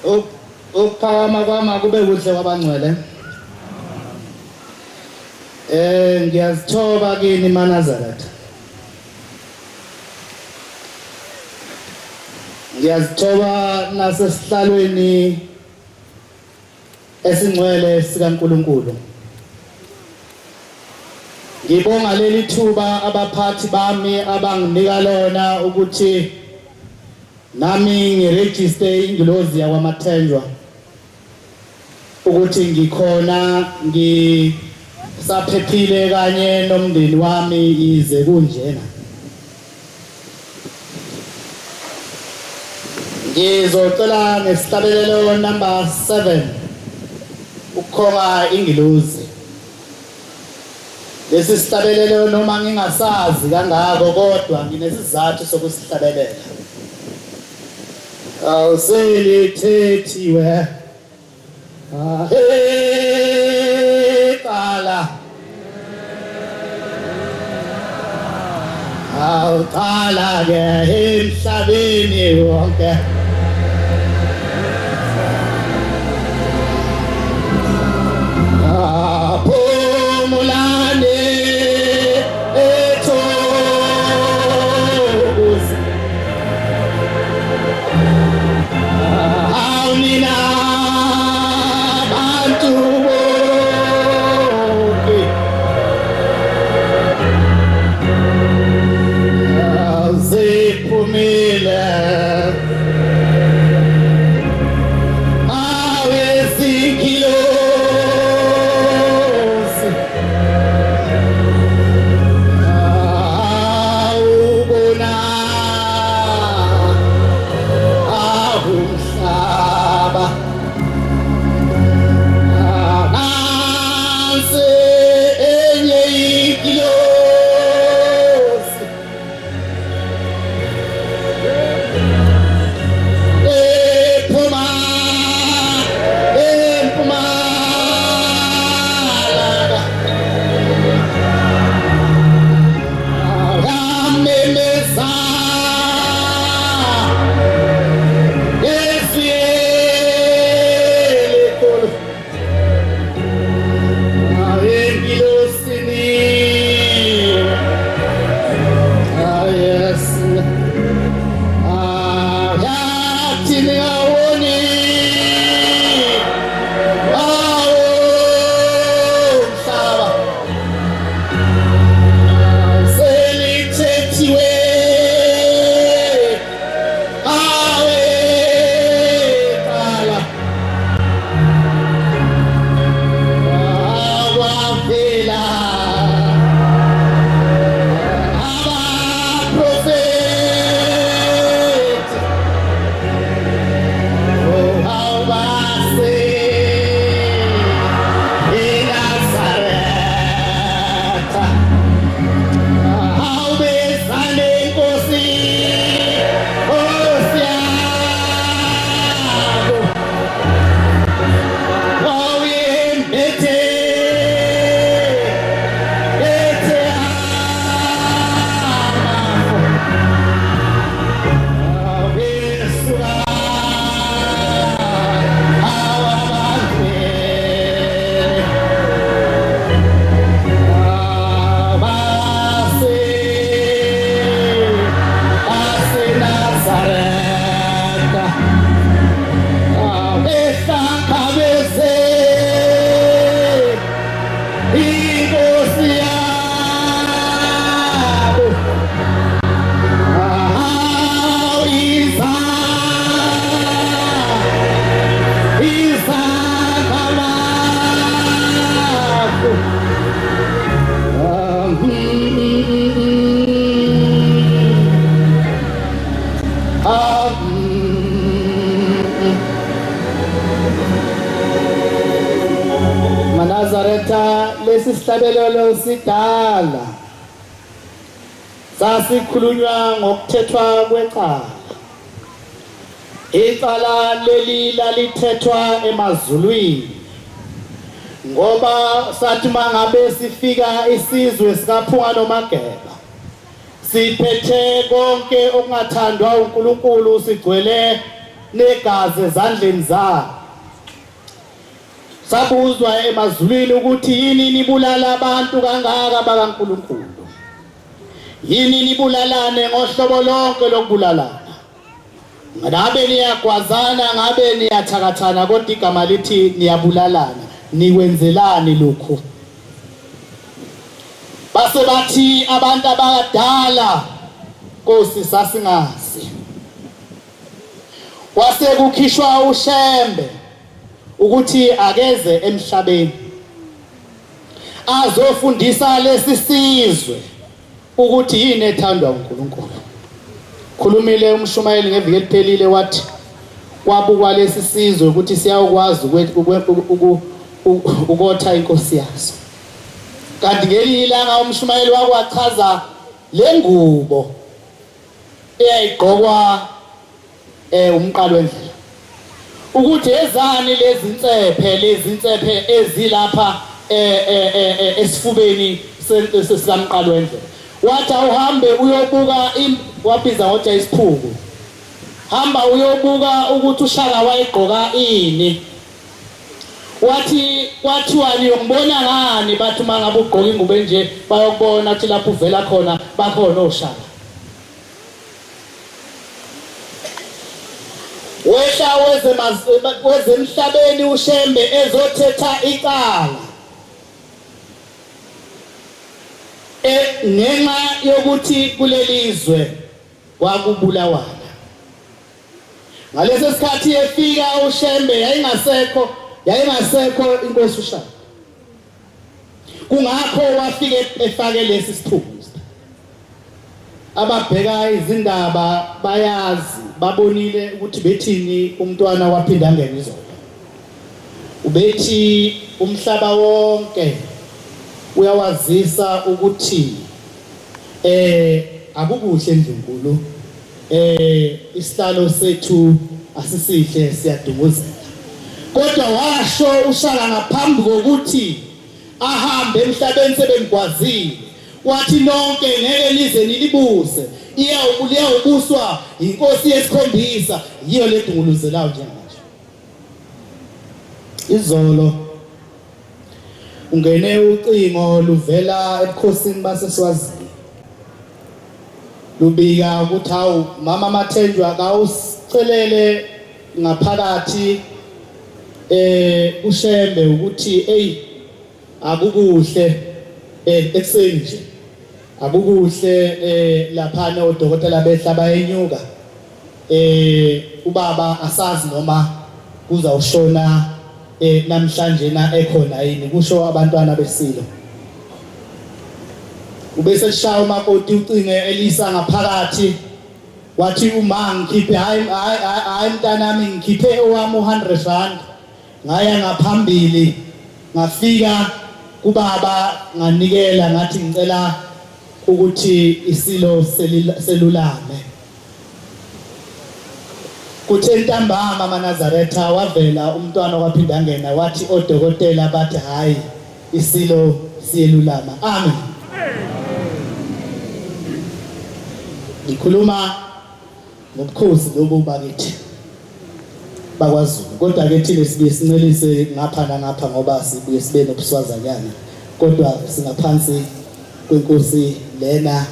Ukuphakama kwami akube kuhle kwabangcwele. Ngiyazithoba kini maNazaretha. Ngiyazithoba nasesihlalweni esingcwele sikaNkuluNkulu. Ngibonga leli thuba abaphathi bami abanginika lona ukuthi nami ngirejiste ingilozi yakwaMathenjwa ukuthi ngikhona ngisaphephile kanye nomndeni wami yize kunjena. Ngizocela ngesihlabelelo number 7 ukukhonga ingilozi. Lesi sihlabelelo noma ngingasazi kangako kodwa nginesizathu sokusihlabelela. Awuselithethiwe. Qala. Awuqala ke emhlabeni wonke. Phumulani ethokoza. Awu nina bantu bonke ziphumile awezingilosi awubona Awumhlaba nansi enye ingilosi ephuma empumalanga yamemeza Selithethiwe awe qala awavela abaprofeti oh awubase eNazaretha awubezane inkosi Nkosi yabo wawuyembethe ethe amafu awesuka awabangcwele abase baseNazaretha abehlangabeze inkosi yabo awu iza iza ngamafu Manazaretha lesi sihlabelelo sidala sasikhulunywa ngokuthethwa kwecala. Icala leli lalithethwa emazulwini ngoba sathi mangabe sifika isizwe sikaPhunga noMageba siphethe konke okungathandwa uNkulunkulu sigcwele negazi ezandleni zabo. Sabuzwa emazulwini ukuthi yini nibulala abantu kangaka bakaNkulunkulu. Yini nibulalane ngohlobo lonke lokubulalana. Ngabe niyagwazana, ngabe niyathakathana kodwa igama lithi niyabulalana. Nikwenzelani lokhu? Base bathi abantu abadala Nkosi sasingazi. Kwase kukhishwa uShembe ukuthi akeze emhlabeni azofundisa lesi sizwe ukuthi yini ethandwa uNkulunkulu. Khulumile umshumayeli ngeviki eliphelile wathi kwabukwa lesi sizwe ukuthi siyawukwazi ukotha inkosi yaso. Kanti ngelinye ilanga umshumayeli wakwachaza le ngubo eyayigqokwa umqalo wendlela ukuthi ezani lezi nsephe lezi nsephe ezilapha esifubeni sikamqalo wendlela. Wathi awuhambe uyobuka, wabiza ngokuthi isiphuku, hamba uyobuka ukuthi uShaka wayegqoka ini. Wathi kwathiwa niyongibona ngani? Bathi uma ngabe ugqoka ingubo enje bayokubona ukuthi lapho uvela khona bakhona oShaka. Wehla wezemhlabeni uShembe ezothetha icala ngenxa yokuthi kulelizwe kwakubulawana. Ngaleso sikhathi efika uShembe yayingasekho inkosi uShaka. Kungakho wafike efake lesi sithunzi. Ababheka izindaba bayazi, babonile ukuthi bethini umntwana waphinda angena izolo. Ubethi umhlaba wonke uyawazisa ukuthi akukuhle eNdlunkulu, isihlalo sethu asisihle, siyadunguzela. Kodwa washo uShaka ngaphambi kokuthi ahambe emhlabeni sebemgwazile, wathi nonke ngeke nize nilibuse, liyawubuswa yinkosi yesikhombisa, yiyo ledunguluzelayo njengamanje. Izolo ungene ucingo luvela ebukhosini baseSwazini lubika ukuthi hawu mama Mathenjwa kawusicelele ngaphakathi uShembe ukuthi ey akukuhle ekuseni nje akukuhle laphana odokotela behla bayenyuka ubaba asazi noma kuzawushona namhlanje na ekhona yini, kusho abantwana besilo. Ubese kushaya umakoti ucinge elisa ngaphakathi, wathi uma ngikhiphe, hayi hayi hayi mntanami, ngikhiphe owami u100 rand, ngaya ngaphambili ngafika kubaba nganikela, ngathi ngicela ukuthi isilo selulame. Kuthe ntambama amaNazaretha wavela umntwana kwaphinda angena, wathi odokotela bathi hayi isilo siyelulama. Amen. Ngikhuluma ngobukhosi lobu bakithi bakwaZulu, kodwa ke thina sibuye sincelise ngapha nangapha ngoba sibuye sibe nobuswazanyana, kodwa singaphansi kwenkosi lena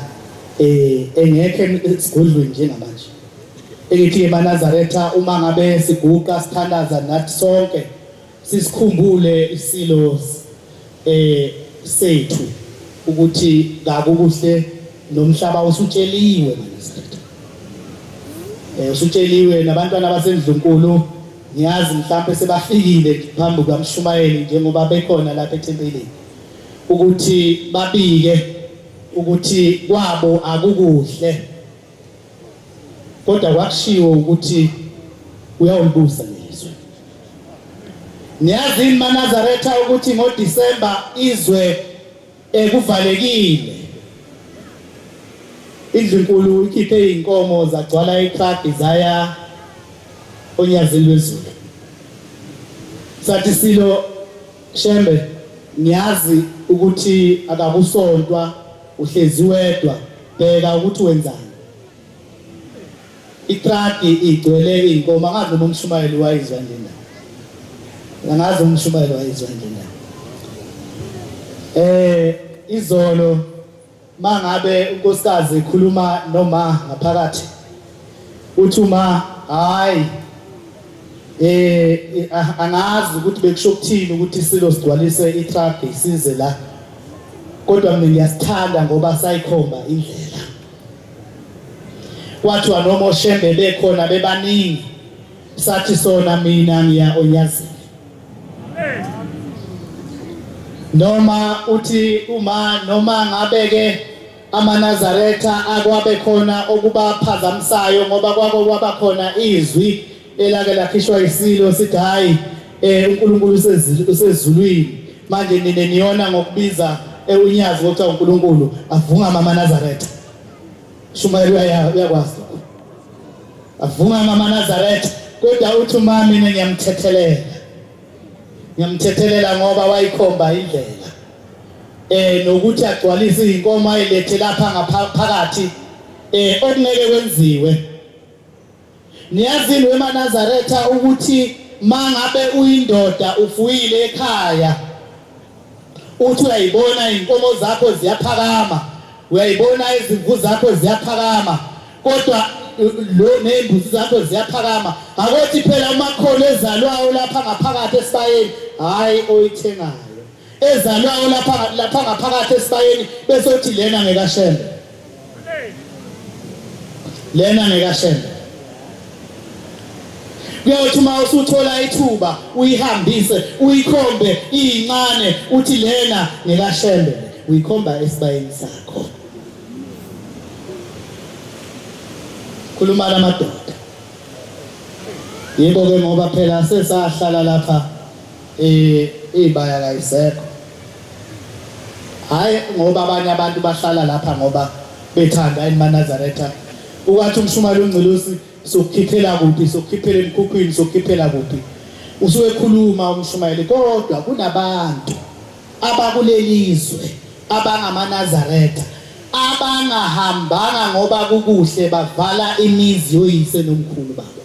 engekho esigodlweni njengamanje. Engithi emaNazaretha uma ngabe siguqa sithandaza nathi sonke sisikhumbule isilo sethu ukuthi kakukuhle nomhlaba usutsheliwe maNazaretha. Usutsheliwe nabantwana basendlunkulu, ngiyazi mhlampe sebafikile phambi kukamshumayeli njengoba bekhona lapha ethempelini ukuthi babike ukuthi kwabo akukuhle, kodwa kwakushiwo ukuthi uyawulibusa lelizwe. Niyazi maNazaretha ukuthi ngoDisemba izwe ekuvalekile, indlunkulu ikhiphe izinkomo zagcwala itraki zaya oNyazini lwezulu. Sathi silo Shembe, ngiyazi ukuthi akakusontwa, uhlezi wedwa, bheka ukuthi wenzani. Itraki igcwele iy'nkomo, angazi noma umshumayeli wayizwa nje indaba. Angazi umshumayeli wayizwa nje indaba. Izolo mangabe unkosikazi ekhuluma noma ngaphakathi uthi uma hayi angazi ukuthi bekusho ukuthini ukuthi isilo sigcwalise itruck isize la kodwa mina ngiyasithanda ngoba sayikhomba indlela. Kwathiwa noma oShembe bekhona bebaningi sathi sona mina ngiya oNyazini. Noma uthi uma noma ngabe ke amaNazaretha akwabe khona okubaphazamisayo ngoba kwako kwaba khona izwi elake lakhishwa isilo sithi hayi uNkulunkulu usezulwini manje nina niyona ngokubiza unyazi ngokuthi uNkulunkulu avungama amaNazaretha. Shumayela uyakwazi lokho. Avungama amaNazaretha kodwa uthi uma mina ngiyamthethelela. Ngiyamthethelela ngoba wayikhomba indlela. Nokuthi agcwalise izinkomo ayilethe lapha ngaphakathi okungeke kwenziwe. Niyazini wemaNazaretha ukuthi mangabe uyindoda ufuyile ekhaya uthi uyayibona inkomo zakho ziyaphakama, uyayibona izimvu zakho ziyaphakama, kodwa lo nezimbuzi zakho ziyaphakama. Akothi phela umakholo ezalwayo lapha ngaphakathi esibayeni, hayi oyithengayo ezalwayo lapha ngaphakathi esibayeni, bese uthi lena ngekaShembe, lena ngekaShembe. Kuyothi uma usuthola ithuba uyihambise uyikhombe iyincane uthi lena ngekaShembe, uyikhomba esibayeni sakho. Khuluma namadoda. Yebo ke ngoba phela sesahlala lapha ibaya kayisekho. Hayi ngoba abanye abantu bahlala lapha ngoba bethanda emaNazaretha. Ukathi umshumayeli uNgcilosi sokukhiphela kuphi, sokukhiphela emkhukhwini, sokukhiphela kuphi. Usuke ekhuluma umshumayeli kodwa kunabantu abakulelizwe abangamaNazaretha abangahambanga ngoba kukuhle bavala imizi yoyise nomkhulu babo.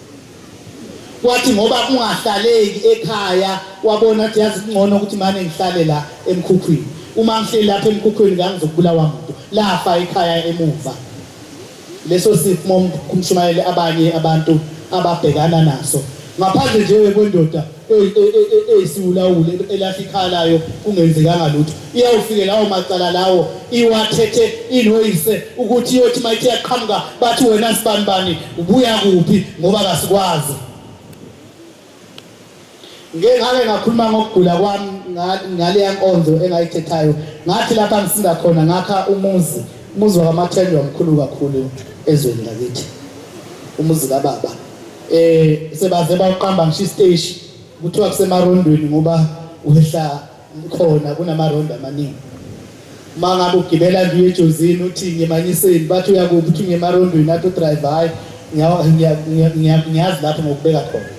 Kwathi ngoba kungahlaleki ekhaya wabona ukuthi yazi kungcono ukuthi mane ngihlale la emkhukhwini. Uma ngihleli lapha emkhukhwini ngangizokubulawa muntu. Lafa ekhaya emuva. Leso sifo kumshumayeli abanye abantu ababhekana naso. Ngaphandle nje kwendoda eyisiwulawule elahla ikhaya layo kungenzekanga lutho. Iyawufike lawo macala lawo iwathethe inoyise ukuthi iyothi mayithi yaqhamuka bathi wena sibanibani ubuya kuphi ngoba kasikwazi. Ngeke ngake ngakhuluma ngokugula kwami ngaleya nkonzo engayithethayo, ngathi lapha ngisinda khona ngakha umuzi, umuzi wakaMathenjwa mkhulu kakhulu ezweni lakithi, umuzi kababa. Sebaze bawuqamba ngisho isiteshi kuthiwa kusemarondweni ngoba wehla khona kunamarondo amaningi. Uma ngabe ugibela nje uye eJozini uthi ngiyemanyiseni, bathi uyakuphi, uthi ngiyemarondweni, athi udriver hhayi ngiyazi lapho ngokubeka khona.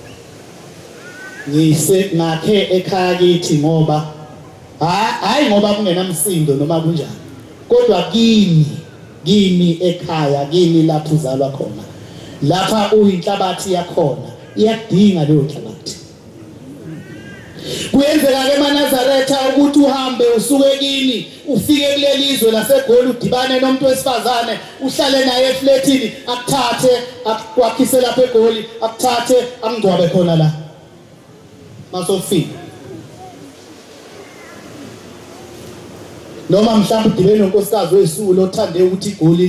Ngise ngakhe ekhaya kithi ngoba hhayi ngoba kungenamsindo noma kunjani, kodwa kimi kimi ekhaya kimi lapho uzalwa khona, lapha uyinhlabathi yakhona iyakudinga leyo nhlabathi. Kuyenzeka ke emaNazaretha ukuthi uhambe usuke kini ufike kuleli zwe laseGoli udibane nomuntu wesifazane uhlale naye efletini akuthathe akwakhise lapha eGoli akuthathe amngcwabe khona la masofika. Noma mhlawumbe udibene nonkosikazi wesulu othande ukuthi iGoli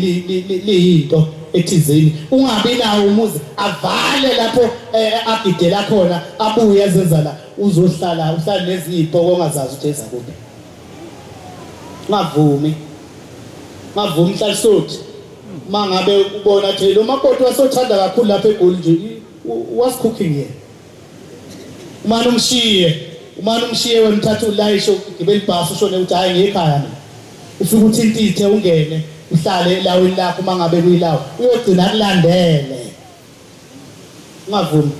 liyinto ethizeni, ungabi nawo umuzi, avale lapho agidela khona abuye ezenza la, uzohlala uhlale nezinye iy'poko ongazazi ukuthi ezakuphi. Ungavumi, ungavumi Nhlalisothi. Uma ngabe ubona ukuthi lo makoti wasothanda kakhulu lapha eGoli nje, what's cooking here? Umane umshiye, umane umshiye wena uthathe ulayishe ugibele ibhasi ushone uthi hhayi ngiyekhaya mina. Ufike uthintithe ungene uhlale elawini lakho uma ngabe kuyilawo, uyogcina kulandele. Ungavumi.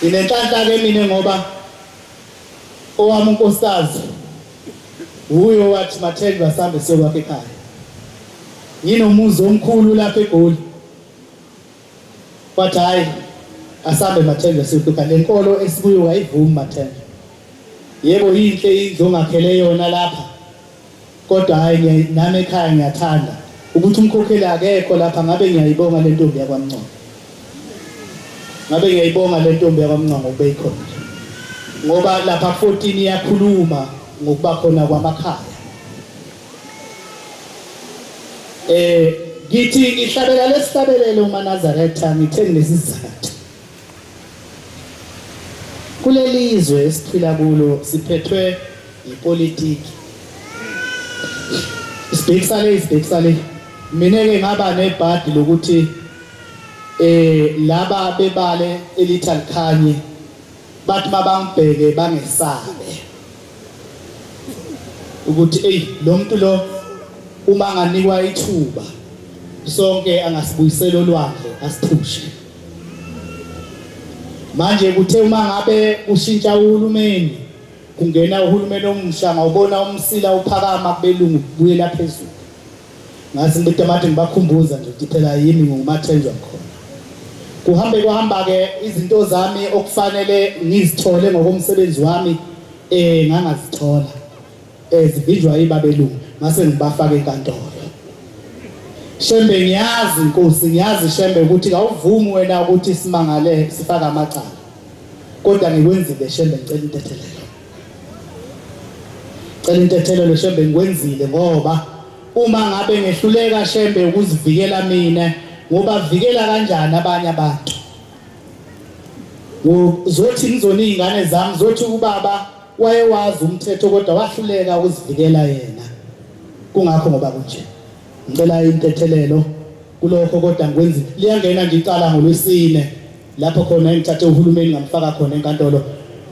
Nginenhlanhla-ke mina ngoba owami unkosikazi wuye owathi Mathenjwa sambe siyokwakha ekhaya. Nginomuzi omkhulu lapha eGoli. Wathi hhayi asambe Mathenjwa siyokhipha le nkolo esikuyo kayivumi Mathenjwa. Yebo yinhle indlu ongakhele yona lapha kodwa hhayi nami ekhaya ngiyathanda ukuthi umkhokheli akekho lapha ngabe ngiyayibonga le ntombi yakwaMngcongo. Ngabe ngiyayibonga le ntombi yakwaMngcongo ukube ikhona nje. Ngoba lapha 14 iyakhuluma ngokuba khona kwamakhaya. Eh ngithi ngihlabela lesihlabelelo uManazaretha ngithe nginesizathu. Kuleli zwe esiphila kulo siphethwe yipolitiki. Sibhekisa le sibhekisa le. Mina ke ngaba nebhadi lokuthi eh laba bebale elithi alikhanye bathi mabangibheke bangesabe. Ukuthi ey lo muntu lo uma anganikwa ithuba sonke angasibuyisela olwandle asiphushe. Manje kuthe uma ngabe kushintsha uhulumeni kungena uhulumeni omusha ngawubona umsila uphakama kubelungu kubuyela phezulu. Ngathi ngitamati ngibakhumbuza nje ukuthi phela yimi nguMathenjwa khona. Kuhambe kuhamba-ke izinto zami okufanele ngizithole ngokomsebenzi wami eh ngangazithola eh zivinjwa ibabelungu ngase ngibafaka enkantolo. Shembe ngiyazi Nkosi ngiyazi Shembe ukuthi kawuvumi wena ukuthi simangale sifake amacala. Kodwa ngikwenzile Shembe ngicela intethelelo. Cela intethelelo Shembe ngikwenzile ngoba uma ngabe ngehluleka Shembe ukuzivikela mina ngoba vikela kanjani abanye abantu. Uzothi ngizona izingane zami zothi ubaba wayewazi umthetho kodwa wahluleka ukuzivikela yena. Kungakho ngoba kunje. Ngicela intethelelo kulokho kodwa ngikwenzile. Liyangena nje icala ngolwesine lapho khona engithathe uhulumeni ngamfaka khona enkantolo.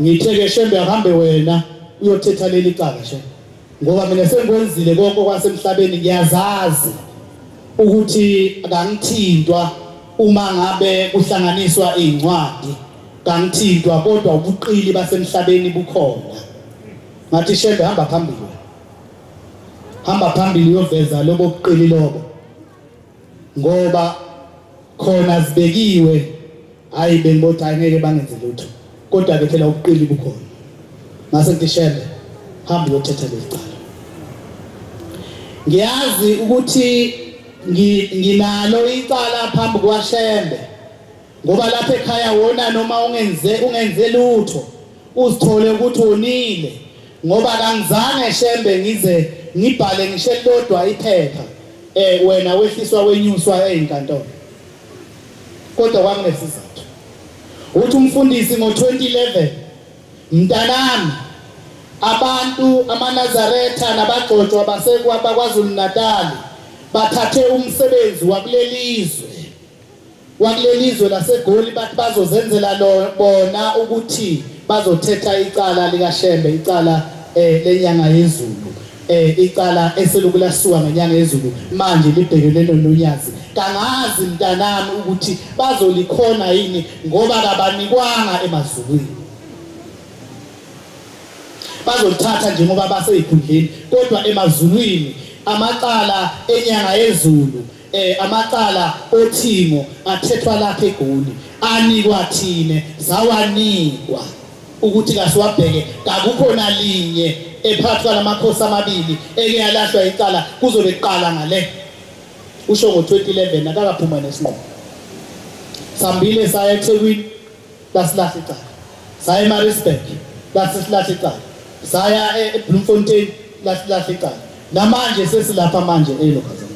Ngithe ke Shembe ahambe wena uyothetha leli cala Shembe. Ngoba mina sengikwenzile konke okwasemhlabeni ngiyazazi ukuthi kangithintwa uma ngabe kuhlanganiswa izincwadi kangithintwa kodwa ubuqili basemhlabeni bukhona. Ngathi Shembe hamba phambili. Hamba phambili uyoveza lobo buqili lobo. Ngoba khona zibekiwe hayi bengibothi hayi ngeke bangenze lutho. Kodwa ke phela ubuqili bukhona. Ngase ngithi Shembe hamba uyothetha leli cala. Ngiyazi ukuthi nginalo icala phambi kwaShembe ngoba lapha ekhaya wona noma ungenze ungenze lutho uzithole ukuthi wonile ngoba kangizange Shembe ngize ngibhale ngisho elilodwa iphepha eh wena wehliswa wenyuswa ezinkantolo kodwa kwakunesizathu uthi umfundisi ngo-2011 mntanami abantu amaNazaretha nabagcotshwa baseKwaZulu Natal bathathe umsebenzi wakulelizwe wakulelizwe laseGoli bathi bazozenzela bona ukuthi bazothetha icala likaShembe icala eh, lenyanga yezulu eh, icala eseloku lasuka ngenyanga yezulu manje libhekene noNonyazi kangazi mntanami ukuthi bazolikhona yini ngoba kabanikwanga emazulwini bazolithatha njengoba baseyikhundleni kodwa emazulwini amacala enyanga yezulu eh amacala othingo athethwa lapha eGoli anikwa thina sawanikwa ukuthi kasiwabheke kakukho nalinye ephakathi kwalamakhosi amabili eke yalahlwa icala kuzobe kuqala ngale usho ngo-2011 akakaphuma nesinqumo sambile saya eThekwini lasilahla icala saya eMaritzburg lasilahla icala saya eBloemfontein lasilahla icala namanje sesilapha manje eLokhazana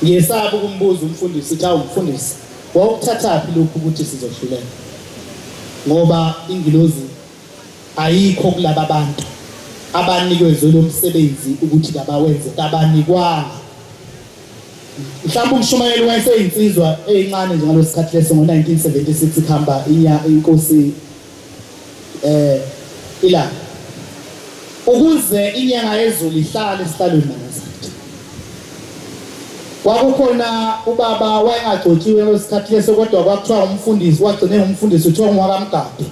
ngiyesaba ukumbuza umfundisi uthi awu mfundisi wawukuthathaphi lokhu ukuthi sizohluleka ngoba ingilozi ayikho kulaba bantu abanikezwe lo msebenzi ukuthi kabawenze kabanikwanga mhlawumbe umshumayeli wayeseyinsizwa eyincane nje ngalo sikhathi leso ngo-1976 kuhamba inya inkosi eh ilanga ukuze inyanga yezulu ihlale esihlalweni naNazaretha kwakukhona ubaba wayengagcotshiwe ngesikhathi leso kodwa kwakuthiwa umfundisi wagcine umfundisi uthiwa ngwakamgade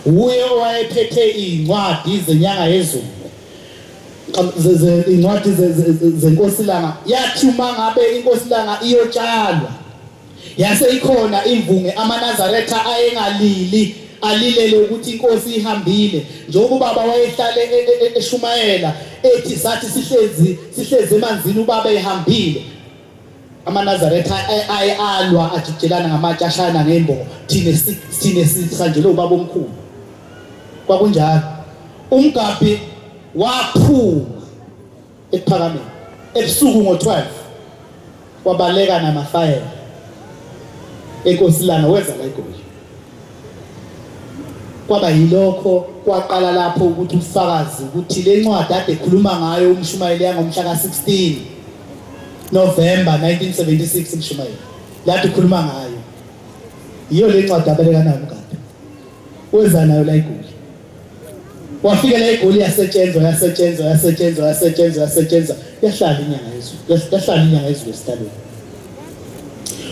wuye owayephethe iy'ncwadi zenyanga yezulu. Incwadi zenkosi langa yathi uma ngabe inkosi langa iyotshalwa yase ikhona imvunge amaNazaretha ayengalili alilele ukuthi inkosi ihambile njengoba ubaba wayehlale e, e, e, eshumayela ethi sathi sihlezi sihlezi emanzini ubaba ehambile amaNazaretha aye alwa ajijelana ngamatshe ashayana ngemboko thina thina sihanjelwe ubaba omkhulu kwakunjalo umgabhi waphuma ekuphakameni ebusuku ngo-12 wabaleka namafayela enkosilana weza la egoli kwaba yilokho kwaqala lapho ukuthi ufakazi ukuthi le ncwadi ade ekhuluma ngayo umshumayeli yangomhla ka-16 November 1976 umshumayeli lade ukhuluma ngayo yiyo le ncwadi abaleka nayo umgadi weza nayo la egoli Wafika la eGoli yasetshenzwa yasetshenzwa yasetshenzwa yasetshenzwa yasetshenzwa yahlala inyanga yezulu yahlala inyanga yezulu esihlalweni.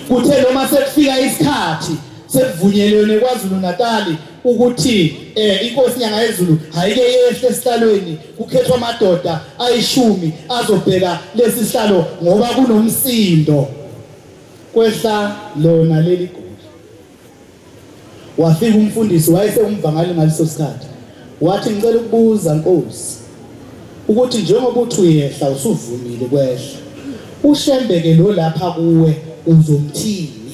Kuthe noma sekufika isikhathi sekuvunyelwene KwaZulu Natal ukuthi eh inkosi inyanga yezulu hayike yehle esihlalweni kukhethwa amadoda ayishumi azobheka lesi sihlalo ngoba kunomsindo kwehla lona leli goli Wafika umfundisi wayesewumvangali ngaleso sikhathi. Wathi ngicela ukubuza Nkosi ukuthi njengoba uthi uyehla usuvumile kwehla. UShembe ke lo lapha kuwe uzomthini?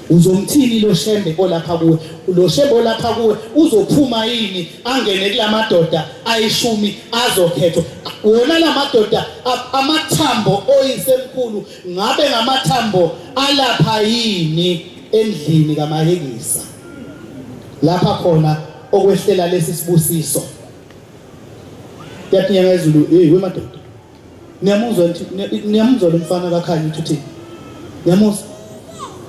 Uzomthini lo Shembe olapha kuwe? Lo Shembe olapha kuwe uzophuma yini angene kulamadoda ayishumi azokhethwa? Wona lamadoda amathambo oyisemkhulu Ngabe ngamathambo alapha yini endlini kaMahekisa lapha khona okwehlela lesi sibusiso? Yathi inyanga yezulu, hey we madoda, niyamuzwa niyamuzwa lo mfana kaKhanya uthi uthini? Niyamuzwa?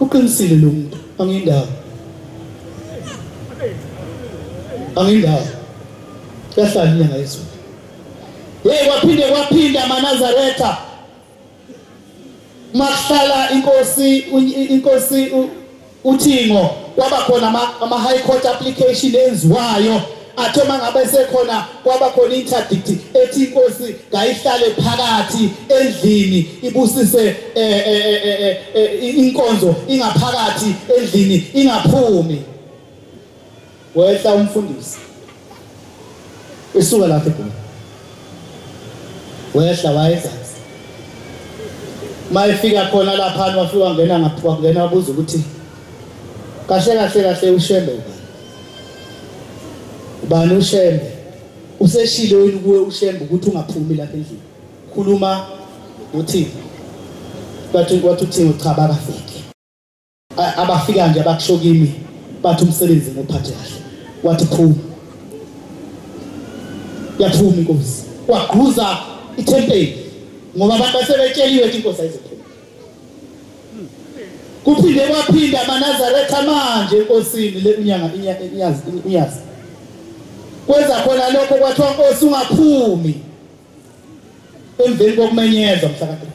Uqinisile lo muntu, angiyindawo. Angiyindawo. Yahlala inyanga yezulu. Hey kwaphinde kwaphinda amaNazaretha Makuhlala inkosi inkosi uThingo kwaba khona ama high court application enziwayo athe mangabe sekhona kwaba khona interdict ethi inkosi kayihlale phakathi endlini ibusise eh, eh, eh, inkonzo ingaphakathi endlini ingaphumi Wehla umfundisi esuka lapha eGoli, wehla waya ezansi. Uma efika khona laphana wafika wangena ngapha wangena wabuza ukuthi kahle kahle kahle uShembe ubani? Ubani uShembe? Useshilo yini kuwe uShembe ukuthi ungaphumi lapha endlini? Khuluma uthini? Wathi wathi uthini cha bakafiki. Abafika nje abakusho kimi bathi umsebenzi ngophathe kahle. Wathi phuma. Yaphuma inkosi. Kwagquza ithempeli ngoba abantu basebetsheliwe ukuthi inkosi ayizophuma. Kuphinde kwaphinda amaNazaretha manje enkosini le unyanga inyazi unyazi. Kwenza khona lokho kwathiwa nkosi ungaphumi. Emveni kokumenyezwa mhla ka-3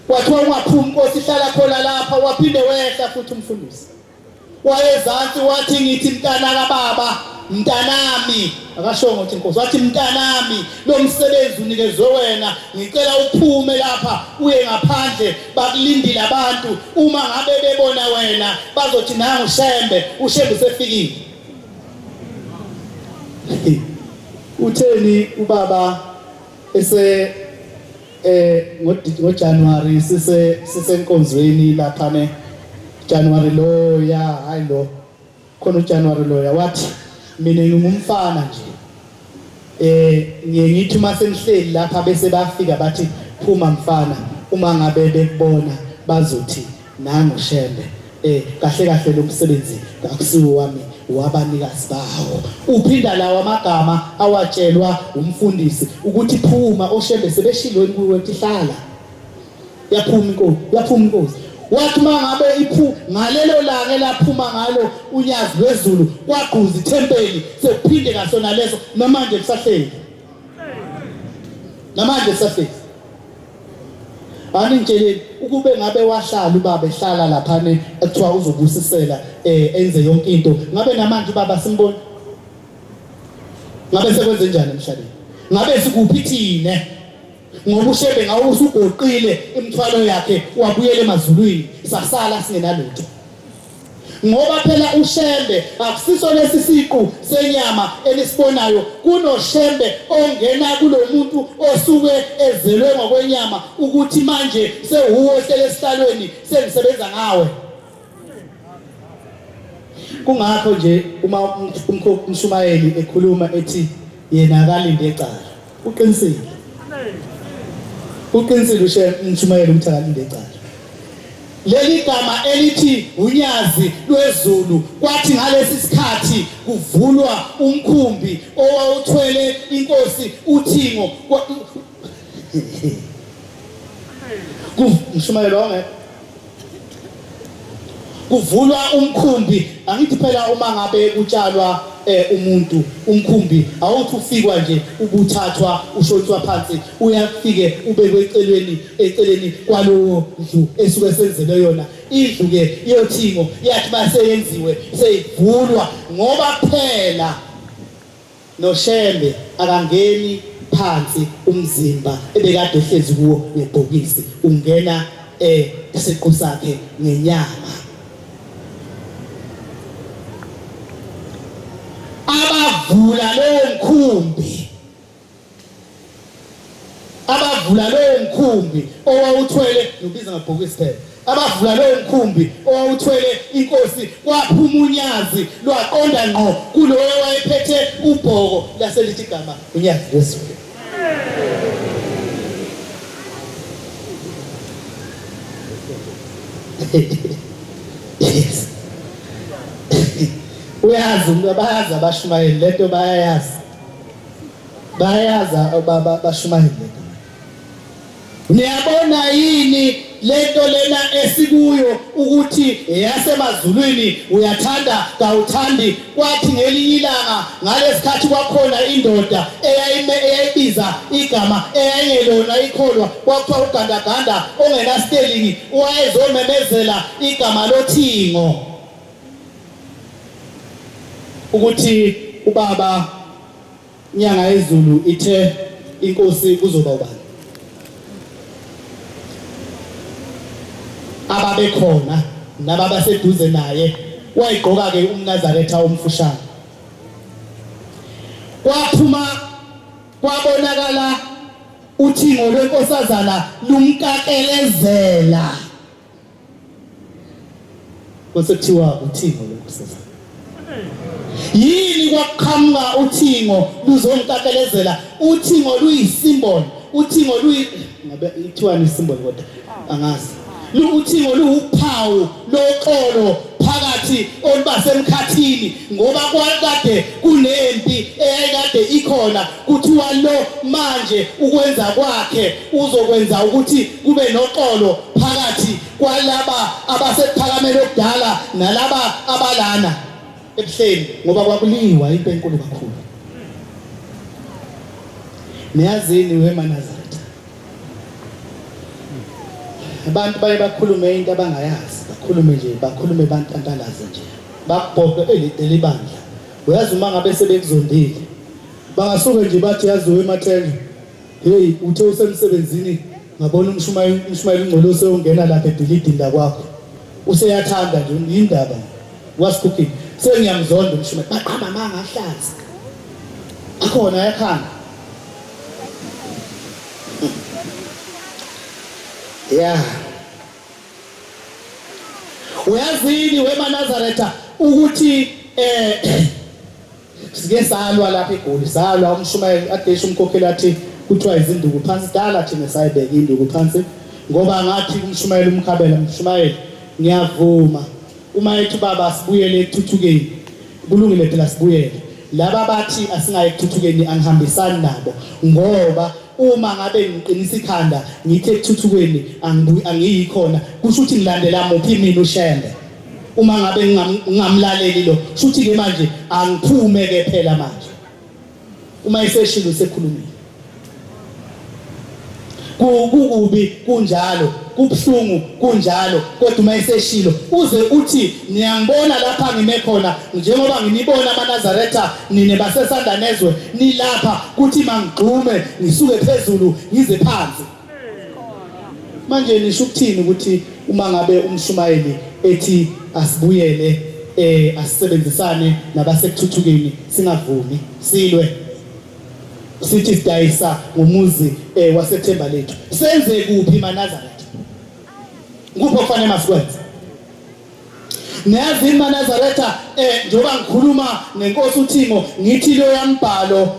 kwathiwa ungaphumi nkosi hlala khona lapha waphinde wehla futhi umfundisi wayezansi wathi ngithi mntana kababa mntanami akashongo ukuthi inkosi wathi mntanami lo msebenzi unikezwe wena ngicela uphume lapha uye ngaphandle bakulindile abantu uma ngabe bebona wena bazothi nangu uShembe uShembe usefikile Utheni ubaba ese eh ngoJanuary sise sisenkonzweni lapha ne January lo ya hayi lo khona uJanuary lo ya wathi mina ngingumfana nje eh ngiye ngithi uma sengihleli lapha bese bafika bathi phuma mfana uma ngabe bekubona bazothi Nangu Shembe eh kahle kahle lo msebenzi akusiwo wami wabanikazi bawo. Uphinda lawa amagama awatshelwa umfundisi ukuthi phuma oShembe sebeshilo kuwe ukuthi hlala. Yaphuma inkosi, yaphuma inkosi. Wathi mangabe iphu ngalelo langa elaphuma ngalo unyazi lwezulu kwagquza ithempeli sekuphinde ngasona leso namanje kusahleli. Namanje kusahleli. Aningitsheleni ukube ngabe wahlala ubaba ehlala laphana ekuthiwa uzobusisela eh enze yonke into ngabe namanje ubaba simbona ngabe sekwenze njani emhlabeni Ngabe sikuphi thina? Ngoba uShembe ngawe usugoqile imithwalo yakhe wabuyela emazulwini, sasala singenalutho. Ngoba phela uShembe akusiso lesi siqu senyama enisibonayo, kunoShembe ongena kulomuntu osuke ezelwe ngokwenyama ukuthi manje sewuwe ohlele esihlalweni sengisebenza ngawe. Kungakho nje uma umshumayeli ekhuluma ethi yena akalinde ecala, uqinisile. Uqinisile ushe umshumayeli ukuthi akalinde ecala. Leli gama elithi unyazi lwezulu kwathi ngalesi sikhathi kuvulwa umkhumbi owawuthwele inkosi uThingo. Mshumayeli wawungekho. Kuvulwa umkhumbi, angithi phela uma ngabe kutshalwa umuntu umkhumbi awuthi ufikwa nje ubuthathwa ushontswa phansi, uyafike ubekwe ecelweni eceleni kwalowo ndlu esuke senzelwe yona. Indlu ke iyothingo yathi maseyenziwe seyivulwa ngoba phela NoShembe akangeni phansi umzimba ebekade ehlezi kuwo ngebhokisi, ungena isiqu sakhe ngenyama. Abavula lowo mkhumbi, abavula lowo mkhumbi owawuthwele, ngiwubiza ngebhokisi phela, abavula lowo mkhumbi owawuthwele inkosi, kwaphuma unyazi lwaqonda ngqo kulowo wayephethe ubhoko, lase lithi igama unyazi lwezulu. Yes. Uyazi umuntu, abayazi abashumayeli lento, bayayazi. Bayazi abashumayeli lento. Niyabona yini lento lena esikuyo ukuthi eyasemazulwini, uyathanda kawuthandi. Kwathi ngelinye ilanga ngalesikhathi kwakhona indoda eyayime eyayibiza igama eyayingelona ikholwa, kwakuthiwa ugandaganda ongenasitelingi, owayezomemezela igama lothingo ukuthi ubaba Inyanga yezulu ithe inkosi kuzoba ubani? Ababekhona nababaseduze naye wayigqoka ke umNazaretha omfushane. Kwaphuma kwabonakala uthingo lwenkosazana lumkakelezela. Kwase kuthiwa uthingo lwenkosazana. Yini kwaqhamuka uthingo luzongikakelezela? Uthingo luyisymbol, uthingo luyi ngabe ithiwani isymbol kodwa angazi. Uthingo luwuphawu loxolo phakathi olubasemkhathini, ngoba kwakade kunempi eyayikade ikhona, kuthiwa lo manje ukwenza kwakhe uzokwenza ukuthi kube noxolo phakathi kwalaba abasekuphakameni okudala nalaba abalana ebuhleni, ngoba kwakuliwa into enkulu kakhulu. Niyazini wemaNazaretha, abantu baye bakhulume into abangayazi, bakhulume nje, bakhulume bantantalaze nje, bakubhoqe elide libandla. Uyazi uma ngabe sebekuzondile bangasuke nje bathi yazi wemathenjwa, hey, uthe usemsebenzini ngabona umshumayeli umshumayeli ungcolo useyongena lapha ebhilidini lakwakho, useyathanda nje indaba wasikhukhini, sengiyamzonda umshumayeli. Baqamba amanga ahlaza akhona ayakhanda. Yeah. Uyazini wemaNazaretha ukuthi sike salwa lapha eGoli, salwa umshumayeli adesha umkhokheli athi kuthiwa izinduku phansi, dala thina sayibeka induku phansi, ngoba ngathi umshumayeli umkhabela, mshumayeli ngiyavuma uma ethi baba sibuyele ekuthuthukeni, kulungile phela sibuyele. Laba bathi asingayi ekuthuthukeni angihambisani nabo, ngoba uma ngabe ngiqinisa ikhanda ngithi ekuthuthukeni angiyi khona, kusho ukuthi ngilandela muphi mina uShembe? Uma ngabe ngingamlaleli lo, kusho ukuthi ke manje angiphume ke phela manje. Uma eseshilo usekhulumile. Kukubi kunjalo. Kubuhlungu kunjalo, kodwa uma eseshilo uze uthi niyangibona lapha ngime khona, njengoba nginibona amaNazaretha nina baseSandanezwe nilapha, kuthi mangigxume ngisuke phezulu ngize phansi. Manje nisho ukuthini ukuthi uma ngabe umshumayeli ethi asibuyele asisebenzisane nabasekuthuthukeni singavumi silwe sithi sidayisa ngomuzi waseThemba lethu senze kuphi maNazaretha? Ngikuphi okufanele masikwenze? Niyazi maNazaretha, njengoba ngikhuluma nenkosi uThingo ngithi loya mbhalo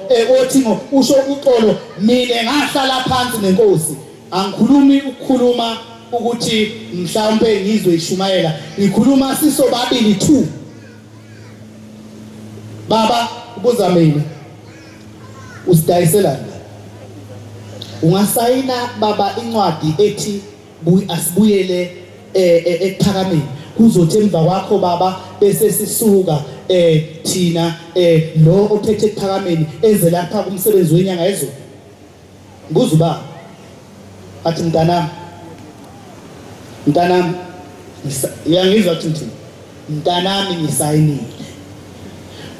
oThingo usho uxolo, mina ngahlala phansi nenkosi, angikhulumi ukukhuluma ukuthi mhlawumpe ngizwe ishumayela, ngikhuluma sisobabili two. Baba ubuza mina usidayiselani la? Ungasayina baba incwadi ethi asibuyele ekuphakameni, kuzothi emva kwakho baba bese sisuka thina lo ophethe ekuphakameni eze lapha kumsebenzi wenyanga yezulu. Ngibuza ubaba athi mntanami, mntanami, uyangizwa ukuthi ngithini? Mntanami ngisayinile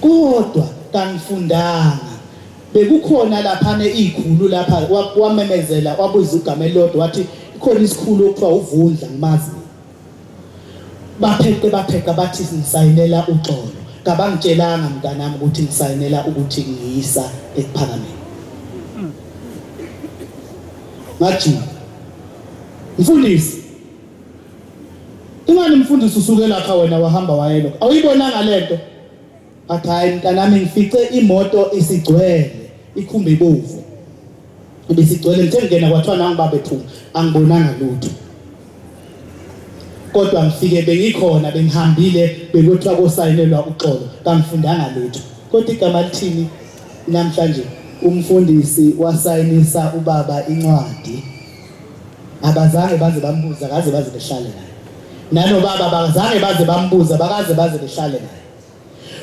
kodwa kangifundanga. Bekukhona laphana ikhulu lapha wamemezela wabuza igama elilodwa wathi ikhona isikhulu okuthiwa uVundla ngimazi mina. Bapheqe bapheqa bathi ngisayinela uxolo. Kabangitshelanga mntanami ukuthi ngisayinela ukuthi ngiyisa ekuphakameni. Ngajika. Mfundisi, ingani mfundisi usuke lapha wena wahamba wayelokho? Awuyibonanga lento? Athi hayi mntanami ngifice imoto isigcwele ikhumbi ibovu. Ibisigcwele ngithe ngingena kwathiwa nangu baba ephuma angibonanga lutho. Kodwa ngifike bengikhona bengihambile bekuthiwa kosayinelwa uxolo kangifundanga lutho. Kodwa igama lithini namhlanje? Umfundisi wasayinisa ubaba incwadi. Abazange baze bambuza kaze baze behlale naye. Nanobaba abazange baze bambuza bakaze baze behlale naye.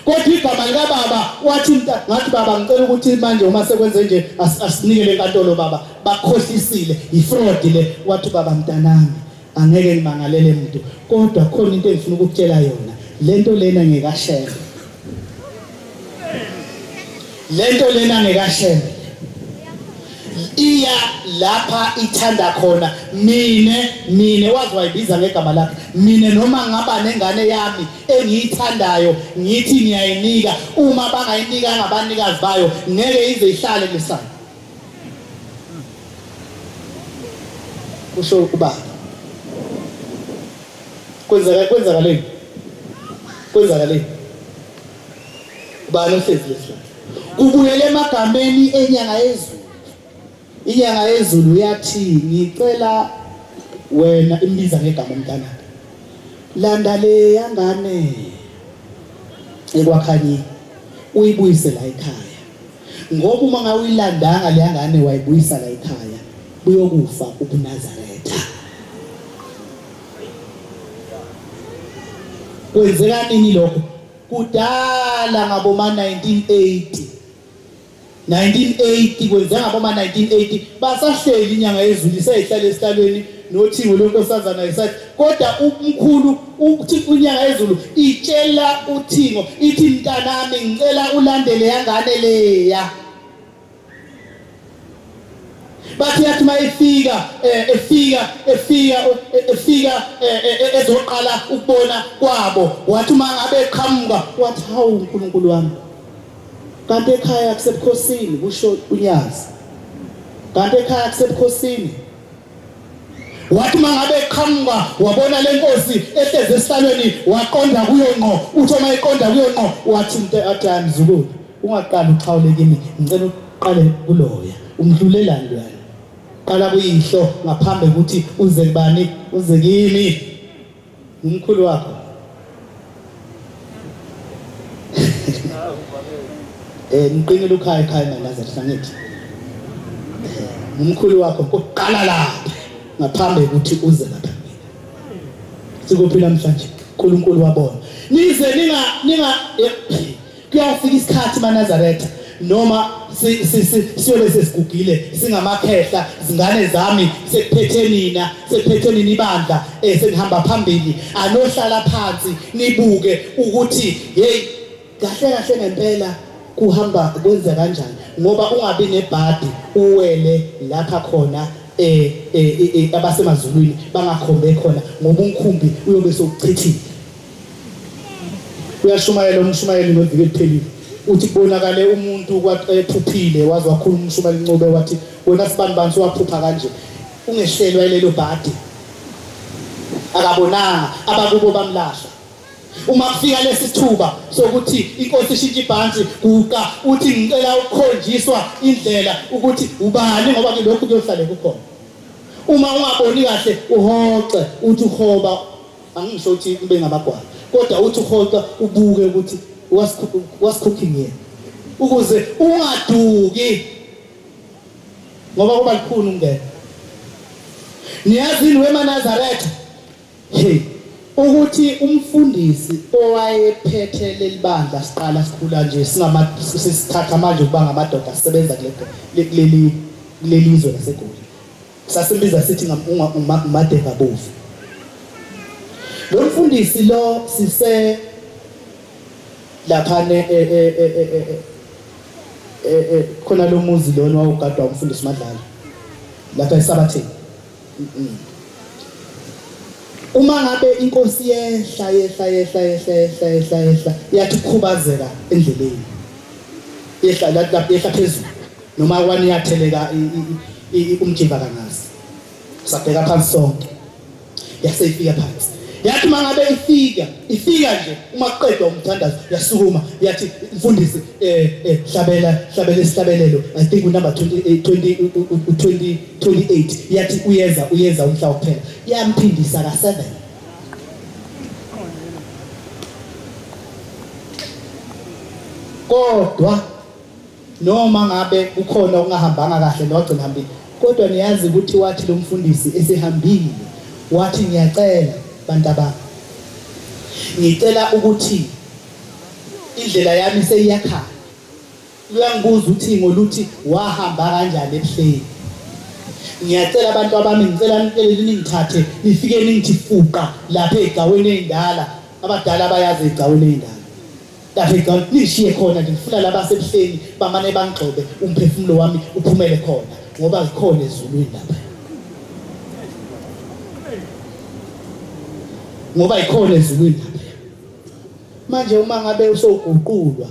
Kodwa igama likababa wathi ngathi baba ngicela ukuthi manje uma sekwenze nje asinikele enkantolo baba bakhohlisile ifraud le. Wathi baba mntanami angeke ngimangalele muntu kodwa khona into engifuna ukukutshela yona, lento lena ngekashembe, lento lena ngekashembe iya lapha ithanda khona. Mina wazi wayibiza ngegama lakhe, mina noma ngaba nengane yami engiyithandayo ngithi ngiyayinika, uma bangayinika ngabanikazi bayo ngeke ize ihlale kulesana, kusho ubaba. Kwenzeka kwenzakaleni? Kwenzakaleni? Ubani ohlezi lesihlalo? Kubuyele emagameni enyanga yezulu. Inyanga yezulu yathi ngicela wena, imbiza ngegama umntanakhe, landa le yangane ekwakhanyile uyibuyise la ekhaya, ngoba uma ngawuyilandanga le yangane wayibuyisa la ekhaya buyokufa ubuNazaretha. Kwenzeka nini lokho? Kudala ngaboma 1980. 1980 kwenzeka ngaboma 1980, basahleli inyanga yezulu iseyihlala esihlalweni nothingo lwenkosazana isathi, kodwa umkhulu uthi inyanga yezulu itshela uthingo ithi mntanami ngicela ulandele yangane leya. Bathi yathi mayifika efika efika efika ezoqala ukubona kwabo, wathi uma ngabe eqhamuka wathi hawu uNkulunkulu wami, kanti ekhaya kusebukhosini, kusho uNyazi, kanti ekhaya kusebukhosini. Wathi uma ngabe eqhamuka wabona le nkosi ehlezi esihlalweni waqonda kuyo ngqo, uthi uma eqonda kuyo ngqo wathi into athi hayi mzukulu ungaqali uxhawule kimi, ngicela uqale kuloya umdlulelani loyana, qala kuyihlo ngaphambi kokuthi uze kubani, uze kimi, ngumkhulu wakho. Ngiqinile ukhaya ekhaya maNazaretha ngithi ngumkhulu wakho kuqala lapha ngaphambi kokuthi uze lapha kumina. Sikuphi namhlanje? uNkulunkulu wabona nize ninga ninga kuyafika isikhathi maNazaretha. Noma siyobe sesigugile singamakhehla, zingane zami, sekuphethe nina, sekuphethe nina ibandla, senihamba phambili, anohlala phansi nibuke ukuthi hey, kahle kahle ngempela kuhamba kwenza kanjani, ngoba ungabi nebhadi uwele lapha khona abasemazulwini bangakhombe khona, ngoba umkhumbi uyobe sewuchithile. Uyashumayela umshumayeli ngeviki eliphelile, uthi kubonakale umuntu ephuphile, waze wakhuluma umshumayeli Ncube wathi wena sibani bani sowaphupha kanje, ungehlelwa ilelo bhadi. Akabonanga abakubo bamlahla. Uma kufika lesi sithuba sokuthi inkosi ishintshe ibhantshi, guqa uthi ngicela ukukhonjiswa indlela ukuthi ubani, ngoba ke lokhu kuyohlale kukhona. Uma ungaboni kahle uhoxe, uthi uhoba, angisho ukuthi ube ngamagwala, kodwa uthi uhoxa ubuke ukuthi what's cooking here, ukuze ungaduki, ngoba kuba likhulu ungena. Niyazini wemaNazaretha, hey, ukuthi umfundisi owayephethe leli bandla siqala sikhula nje singama sisithatha manje ukuba ngamadoda sisebenza kuleli kulelizwe laseGoli, sasimbiza sithi uMadeva Bovu. Lo mfundisi lo sise lapha ne khona lo muzi lona wawugadwa umfundisi Madlala lapha eSabatheni. Uma ngabe inkosi yehla yehla yehla yehla yehla yehla yehla, yathi ukukhubazeka endleleni, yehla lapha, yehla phezulu noma kwani, yatheleka umjimba kangazi, sabheka phansi sonke, yase ifika phansi. Yathi uma ngabe ifika, ifika nje uma kuqedwa umthandazo, yasukuma yathi, mfundisi, hlabela, hlabela isihlabelelo, I think unumber 20 20 20 28. Yathi uyeza, uyeza umhla wokuphela. Yamphindisa ka-7. Kodwa noma ngabe kukhona okungahambanga kahle nowagcina hambile, kodwa niyazi ukuthi wathi lo mfundisi esehambile, wathi ngiyacela bantabami, ngicela ukuthi indlela yami seyiyakhala. Luyangibuza uthingo luthi wahamba kanjani ebuhleni. Ngiyacela abantu abami, ngicela nicele ningithathe nifike ningithi fuqa lapha ey'gcaweni ey'ndala. Abadala bayazi ey'gcaweni ey'ndala. Lapha ey'gcaweni ningishiye khona nje, ngifuna laba asebuhleni bamane bangigxobe umphefumulo wami uphumele khona, ngoba ngikhona ezulwini lapha. Ngoba ikhona ezulwini lapha. Manje uma ngabe usowuguqulwa,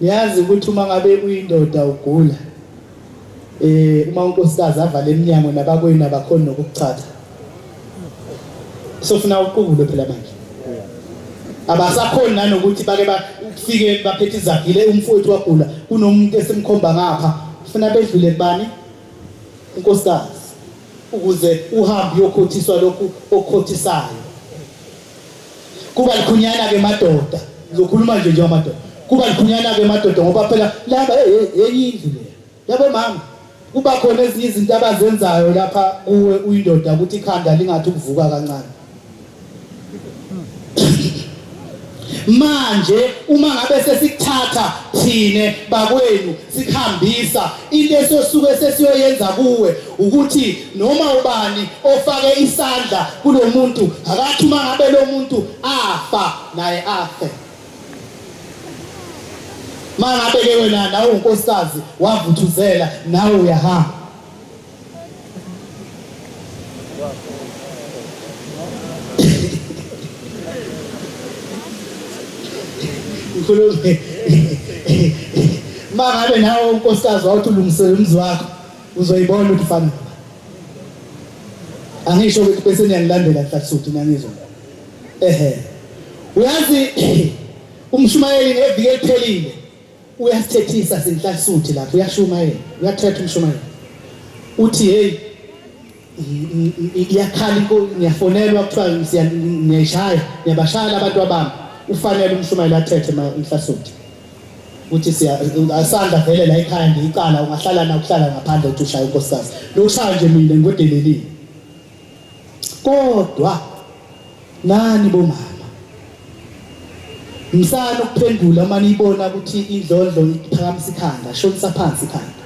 niyazi ukuthi uma ngabe uyindoda ugula, uma unkosikazi avala eminyango nabakwenu abakhoni nokukuchatha, sofuna uqubule phela manje. Abasakhoni nanokuthi bake bafike baphethe izagile, umfowethu wagula, kunomuntu esimkhomba ngapha, funa bedlule kubani? Unkosikazi, ukuze uhambe uyokhothiswa lokhu okukhothisayo. Kuba likhunyana ke madoda, ngizokhuluma nje njengamadoda. Kuba likhunyana ke madoda, ngoba phela laba enye indlu le yabo mama, kuba khona ezinye izinto abazenzayo lapha kuwe uyindoda ukuthi ikhanda lingathi ukuvuka kancane. Manje uma ngabe sesikuthatha thine bakwenu sikuhambisa, into esosuke sesiyoyenza kuwe ukuthi noma ubani ofake isandla kulomuntu, akathi uma ngabe lo muntu afa naye afe. Mangabe ke wena nawe unkosikazi wavuthuzela, nawe uyahamba. Ngikhulume mangabe nawe unkosikazi wawuthi ulungisele umzi wakho, uzoyibona ukuthi ufana nobani. Angisho ukuthi bese niyangilandela Nhlasuthu, niyangizwa? Ehe, uyazi umshumayeli ngeviki eliphelile uyasithethisa sinhlasuthu lapho, uyashumayela, uyathetha umshumayeli, uthi hey, iyakhala, ngiyafonelwa kuthiwa ngiyayishaya, ngiyabashaya abantu abami. Ufanele umshumayeli athethe inhlasuthu uthi siya asandla vele la ekhaya ngiyicala, ungahlala na ukuhlala ngaphandle uthi ushaya unkosikazi, lokushaya nje mina ngikwedelelile. Kodwa nani bomama, Msana ukuphendula uma niyibona ukuthi indlondlo iphakamisa ikhanda, shonisa phansi ikhanda.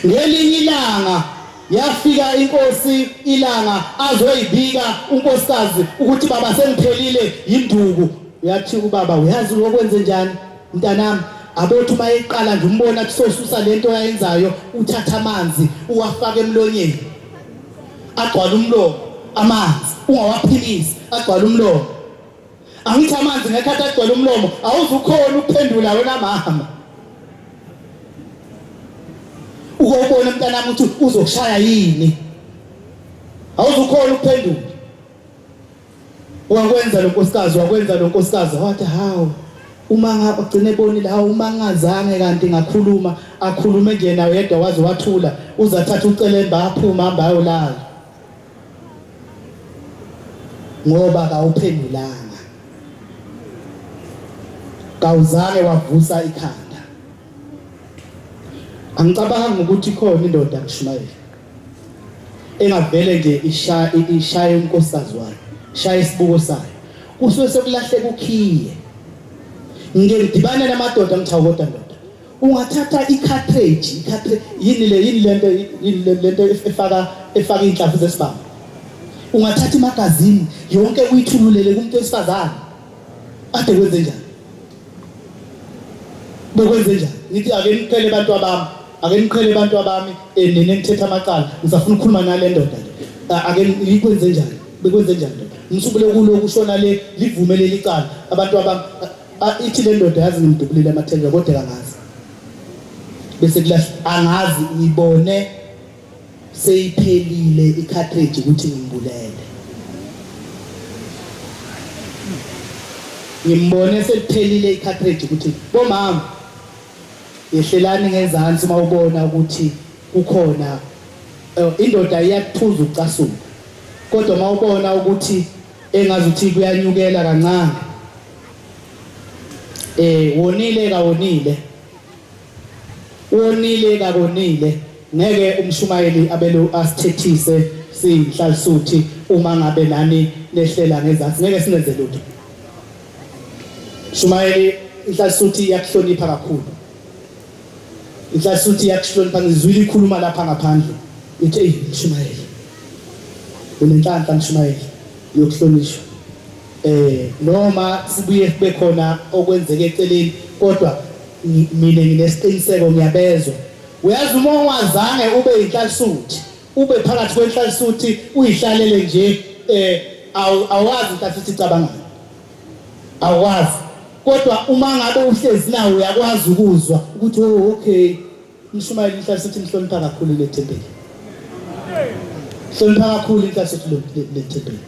Ngelinye ilanga yafika inkosi ilanga azoyibika unkosikazi ukuthi baba sengiphelile yinduku. Uyathi ubaba uyazi lokwenze njani mntanami abothi uma eqala nje umbona kusosusa lento ayenzayo uthatha amanzi uwafaka emlonyeni agcwala umlomo amanzi ungawaphilisi agcwala umlomo Angithi amanzi ngekhathi agcwele umlomo awuzukhona ukuphendula wena mama. Ukobona mntanami ukuthi uzokushaya yini. Awuzukhona ukuphendula. Wakwenza lo nkosikazi wakwenza lo nkosikazi wathi hawu uma ngagcina ebonile hawu uma ngazange kanti ngakhuluma akhulume nje nawe yedwa waze wathula uzathatha ucelemba aphuma hamba ayolala. Ngoba kawuphendulanga, kawuzange wavusa ikhanda. Angicabangi ukuthi ikhona indoda ngishumayela engavele nje ishaye unkosikazi wayo, ishaye isibuko sayo, kusuke sekulahleka ukhiye. Ngike ngidibane namadoda ngithi kodwa ndoda Ungathatha i-cartridge, i-cartridge yini le yini lento yini lento efaka efaka inhlamvu zesibhamu. Ungathatha imagazini yonke uyithululele kumuntu wesifazane. Ade kwenze njani? Bekwenze njani? Ngithi ake niqhele abantu abami, ake niqhele abantu abami eh, nina nithetha amacala. Ngisafuna ukukhuluma nale ndoda le. Ake nikwenze njani? Bekwenze njani ndoda? Ngisubule kulo kushona le livume leli cala. Abantu abami Ah, ithi le ndoda yazi ngimdubulile amathenda kodwa kangazi. Bese kulahla angazi ngibone seyiphelile i-cartridge ukuthi ngimbulele. Ngimbone seliphelile i-cartridge ukuthi bomama yehlelani ngezansi uma ubona ukuthi kukhona eh, indoda iyakuphuza ukucasuka kodwa uma ubona ukuthi engazuthi kuyanyukela kancane eh wonile kawonile wonile kakonile ngeke umshumayeli abelu asithethise siyinhlalisuthi uma ngabe nani nehlela ngezansi ngeke sinenze lutho shumayeli inhlalisuthi iyakuhlonipha kakhulu inhlalisuthi iyakuhlonipha ngizwile ikhuluma lapha ngaphandle ithi eyi mshumayeli unenhlanhla mshumayeli yokuhlonishwa Eh noma sibuye kube khona okwenzeka eceleni kodwa mina nginesiqiniseko ngiyabezwa. Uyazi uma ungazange ube yinhlalisuthi ube phakathi kwenhlalisuthi uyihlalele nje eh awazi inhlalisuthi icabangani. Awazi. Kodwa uma ngabe uhlezi nawo uyakwazi ukuzwa ukuthi oh okay Umshumayeli inhlasithi imhlonipha kakhulu le thempeli. Hlonipha kakhulu inhlasithi le thempeli.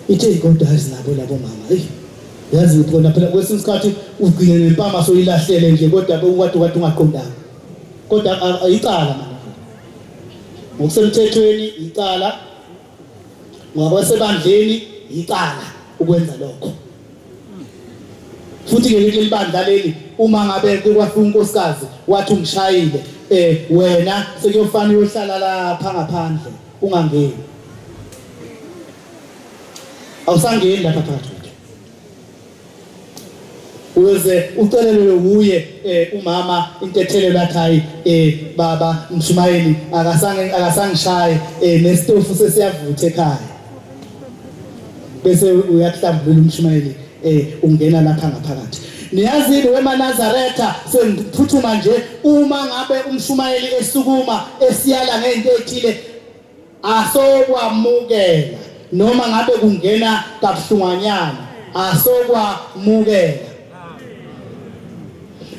Ithe kodwa yazi nabo labo mama. Hey. Yazi kona phela kwesinye isikhathi ugcine nempama soyilahlele nje kodwa ukade ukade ungaqondanga. Kodwa icala manje. Ngokusemthethweni icala Ngokwasebandleni yicala ukwenza lokho. Futhi ke leli bandla leli uma ngabe kwafika unkosikazi wathi ungishayile eh wena sekuyofana uyohlala lapha ngaphandle ungangeni. Awusangeni lapha phakathi. Uze ucelelwe wuye eh, umama intethelelo athi hayi eh, baba mshumayeli akasange akasangishaye eh, nesitofu sesiyavutha ekhaya bese uyakuhlambulula umshumayeli eh ungena lapha ngaphakathi niyazini wemaNazaretha sengiphuthuma nje uma ngabe umshumayeli esukuma esiyala ngento ethile asokwamukela noma ngabe kungena kabuhlungwanyana asokwamukela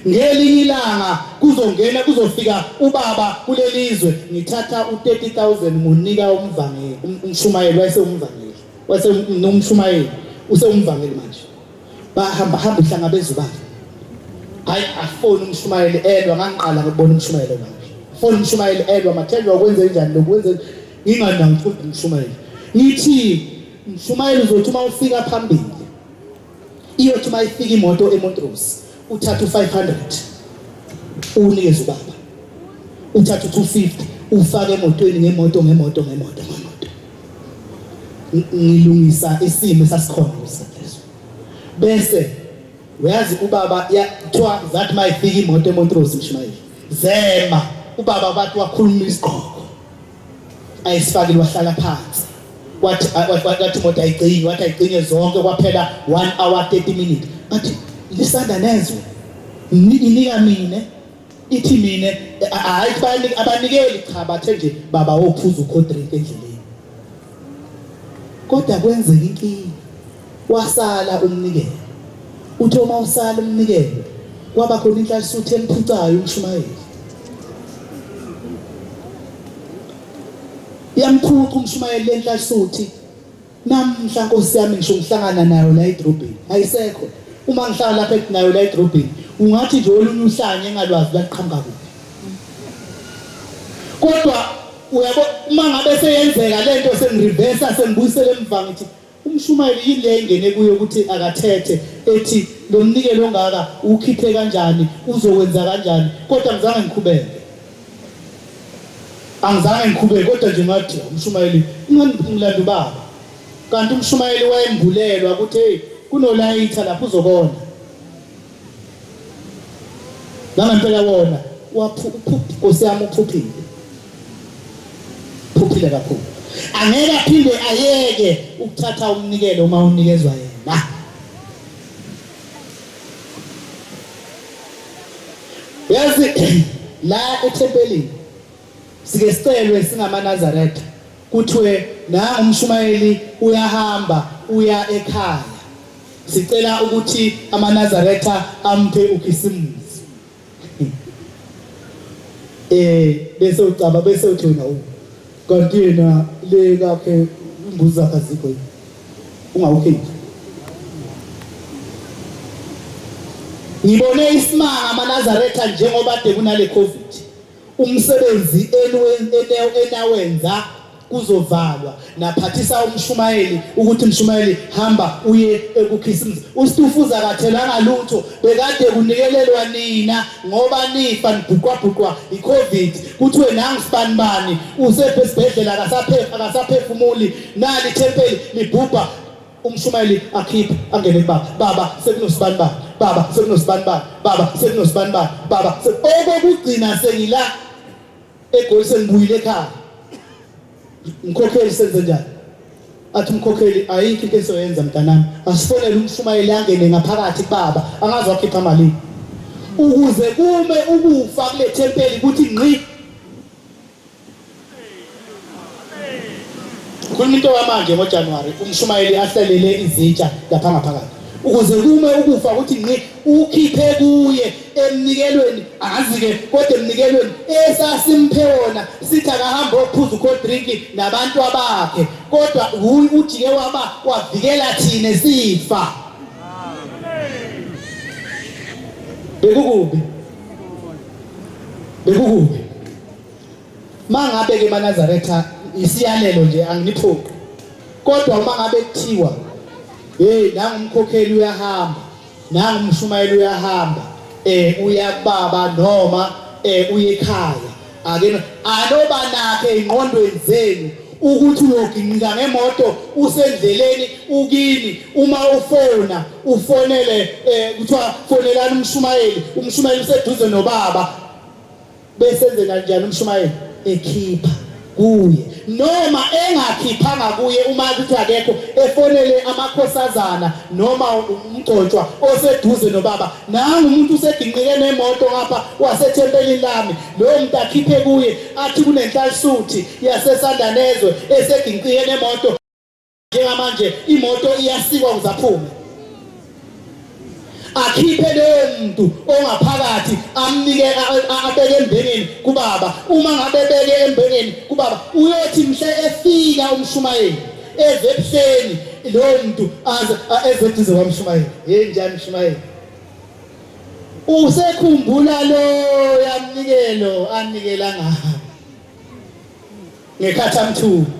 ngelinye ilanga kuzongena kuzofika ubaba kulelizwe ngithatha u30000 ngunika umvangeli um, umshumayeli wayesewumvangeli wayesenomshumayeli usewumvangeli manje bahamba hamba uhlangabeza ubaba hayi afone umshumayeli elwa ngangiqala ngokubona umshumayeli manje fone umshumayeli elwa mathenjwa kwenze njani lokhu kwenze nginganangifunda umshumayeli ngithi mshumayeli uzothi uma ufika phambili iyothi uma ifika imoto eMontrose uthatha u500 unikeze ubaba uthatha u250 ufake emotweni ngemoto ngemoto ngemoto ngemoto ngilungisa isimo esasikhona leso bese Uyazi ubaba kuthiwa zathi mayifika imoto eMontrose mshumayeli zema ubaba bathi wakhuluma isigqoko ayisifakile wahlala phansi wathi wathi imoto ayicinye wathi ayicinye zonke kwaphela 1 hour 30 minutes bathi lisanda nezwe inika mina ithi mina hayi abanikeli cha bathe nje baba wophuza ucold drink endleleni kodwa kwenzeka inkinga wasala umnikelo uthe uma usala umnikelo kwaba khona inhlasuthu emphucayo umshumayeli yamphuca umshumayeli lenhlasuthu namhla nkosi yami ngisho ngihlangana nayo la edrobheni ayisekho uma ngihlala lapha nayo la edrobheni ungathi nje olunye uhlanya engalwazi laqhamuka kuphi kodwa uyabo uma ngabe seyenzeka lento sengireversa sengibuyisela emva ngithi Umshumayeli yini le ayingene kuyo ukuthi akathethe ethi lo mnikelo ongaka uwukhiphe kanjani, uzokwenza kanjani, kodwa angizange ngikhubeke. Angizange ngikhubeke kodwa nje ngathi umshumayeli ingani ngilanda ubaba. Kanti umshumayeli wayembulelwa ukuthi hey kunolayitha lapho uzobona. Nangempela wona Nkosi yami uphuphile. Phuphile kakhulu. Angeke aphinde ayeke ukuthatha umnikelo uma unikezwa yena. Yazi la ethempelini sike sicelwe singamaNazaretha kuthiwe nangu umshumayeli uyahamba uya ekhaya Sicela ukuthi amaNazaretha amphe uKhisimusi. Eh bese ucaba bese uthi wena u kanti yena le kakhe imbuzi zakhe azikho yini? Ungawukhiphi. Ngibone isimanga amaNazaretha njengoba de kunale Covid. Umsebenzi enawenza kuzovalwa naphathisa umshumayeli ukuthi mshumayeli hamba uye ekukhisimusi usitufuza akathelanga lutho bekade kunikelelwa nina ngoba nifa nibhuqwabhuqwa iCovid kuthiwe nangu sibanibani usephe esibhedlela akasaphefumuli nali ithempeli libhubha umshumayeli akhiphe angene kubaba baba sekunosibani bani baba sekunosibani bani baba sekunosibani bani baba okokugcina sengila eGoli sengibuyile ekhaya umkhokheli senze njani athi umkhokheli ayikho into esoyenza mntanami asifonele umshumayeli angene ngaphakathi kubaba angazi wakhipha malini ukuze kume ukufa kule thempeli kuthi ngqi Khuluma into yamanje ngoJanuary umshumayeli ahlelele izitsha lapha ngaphakathi ukuze kume ukufa ukuthi ngqi ukhiphe kuye emnikelweni angazi-ke kodwa emnikelweni esasimphe wona sithi akahambe ophuza ucold drink nabantu abakhe kodwa ujike waba wavikela thina sifa bekukubi bekukubi Mangabe ke maNazaretha isiyalelo nje anginiphoqi. Kodwa uma ngabe kuthiwa hey nangu umkhokheli uyahamba, nangu umshumayeli uyahamba, eh uya kubaba noma eh uye ekhaya. Ake anoba nakhe ingqondweni zenu ukuthi uyoginqika ngemoto usendleleni ukini uma ufona ufonele eh kuthiwa fonelani umshumayeli umshumayeli useduze nobaba Bese enze kanjani umshumayeli? Ekhipha kuye noma engakhiphanga kuye uma kuthi akekho efonele amakhosazana noma umgcotshwa oseduze nobaba nangu umuntu useginqike nemoto ngapha wasethempelini lami lowo muntu akhiphe kuye athi kunenhlalisuthi yasesandanezwe eseginqike nemoto Njengamanje imoto iyasikwa ukuze aphume. Akhiphe leyo muntu ongaphakathi amnike abeke embengeni kubaba. Uma ngabe beke embengeni kubaba uyothi mhle efika umshumayeli eze ebuhleni lowo muntu aze eze eduze kwamshumayeli. Hey njani mshumayeli? Usekhumbula lo yamnikelo anikela ngawo. Ngekhathi amthuka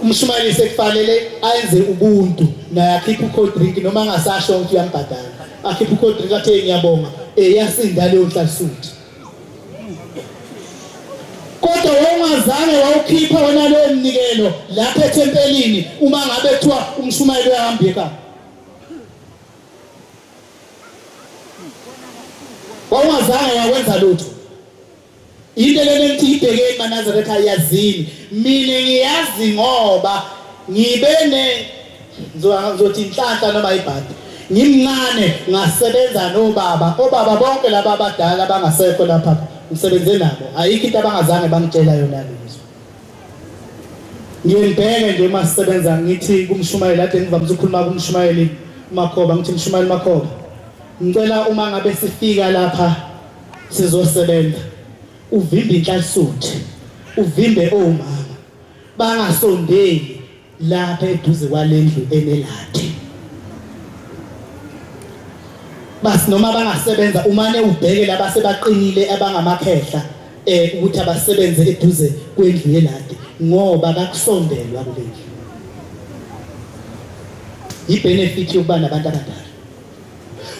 umshumayeli sekufanele ayenze ubuntu naye akhiphe u-cold drink noma angasasho ukuthi uyambhadala akhiphe u-cold drink athe ngiyabonga eh yasinda leyo nhlasuthu kodwa wawungazange wawukhipha wona lowo mnikelo lapha ethempelini uma ngabe kuthiwa umshumayeli uyahamba ekhaya. Wawungazange wakwenza lutho. Into lena engithi ibhekeni maNazaretha yazini. Mina ngiyazi ngoba ngibe ne ngizothi inhlanhla noma ibhadi. Ngimncane ngasebenza nobaba, obaba bonke laba abadala abangasekho lapha ngisebenze nabo. Ayikho into abangazange bangitshela yona lezwi. Ngiye ngibheke nje uma sisebenza ngithi kumshumayeli ade ngivamise ukukhuluma kumshumayeli uMakhoba ngithi mshumayeli Makhoba ngicela uma ngabe sifika lapha sizosebenza uvimbe inhlansuthi uvimbe omama bangasondeli lapha eduze kwalendlu eneladi basi noma bangasebenza umane ubheke laba sebaqinile abangamakhehla eh ukuthi abasebenze eduze kwendlu yeladi ngoba kakusondelwa kulendlu ibenefit yokuba nabantu abadala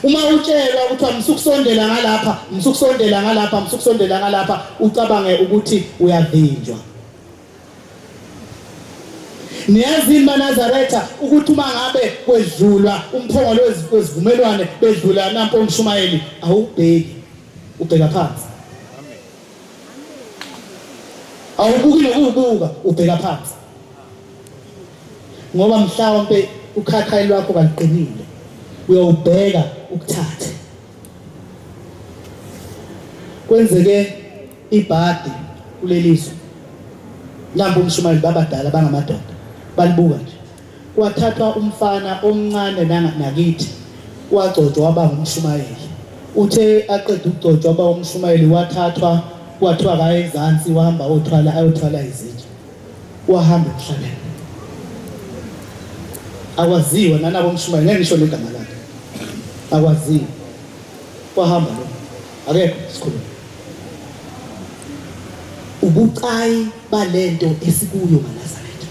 uma utshelwa ukuthi msukusondela ngalapha msukusondela ngalapha msukusondela ngalapha ucabange ukuthi uyavinjwa Niyazi maNazaretha ukuthi uma ngabe kwedlulwa umphongolo wesivumelwane bedlula nampo umshumayeli awubheki ubheka phansi. Awubuki nokuwubuka ubheka phansi. Ngoba mhlawumbe ukhakhayi lwakho kaluqinile uyawubheka ukuthathe. Kwenzeke ibhadi kulelizwe nampa umshumayeli babadala bangamadoda balibuka nje kwathathwa umfana omncane nakithi wagcotshwa waba ngumshumayeli uthe aqeda ukugcotshwa waba umshumayeli wathathwa kwathiwa kaye ezansi wahamba othwala ayothwala izitsha wahamba emhlabeni akwaziwa nanabo umshumayeli ngeke ngisho negama lakhe akwaziwa wahamba lo akekho sikhuluma Ubucayi balento esikuyo maNazaretha.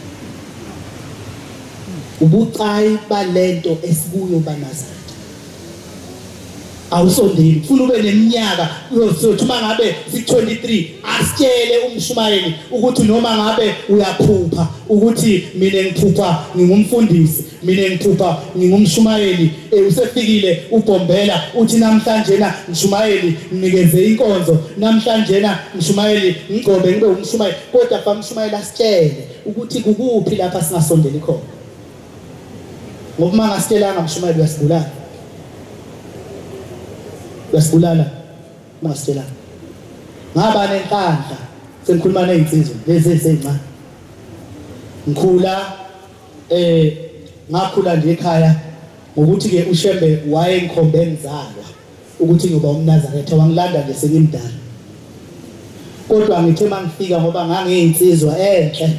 Ubucayi balento esikuyo baNazaretha. Awusondeli, kufuna ube neminyaka uyothi uma ngabe si-23 asitshele umshumayeli ukuthi noma ngabe uyaphupha ukuthi mina ngiphupha ngingumfundisi mina ngiphupha ngingumshumayeli eh, usefikile uBhombela uthi namhlanjena mshumayeli nginikeze inkonzo namhlanjena mshumayeli ngigcobe ngibe umshumayeli kodwa fa mshumayeli asitshele ukuthi kukuphi lapha singasondeli khona ngoba uma ngasitshelanga mshumayeli uyasibulala uyasibulala uma ngasitshelanga ngaba nenhlanhla sengikhuluma nezinsizwa lezi ezisencane ngikhula Eh ngakhula nje ekhaya ngokuthi ke uShembe wayengikhombe ngizalwa ukuthi ngiyoba umNazaretha wangilanda nje sengimdala. Kodwa ngithe mangifika ngoba ngangiyinsizwa enhle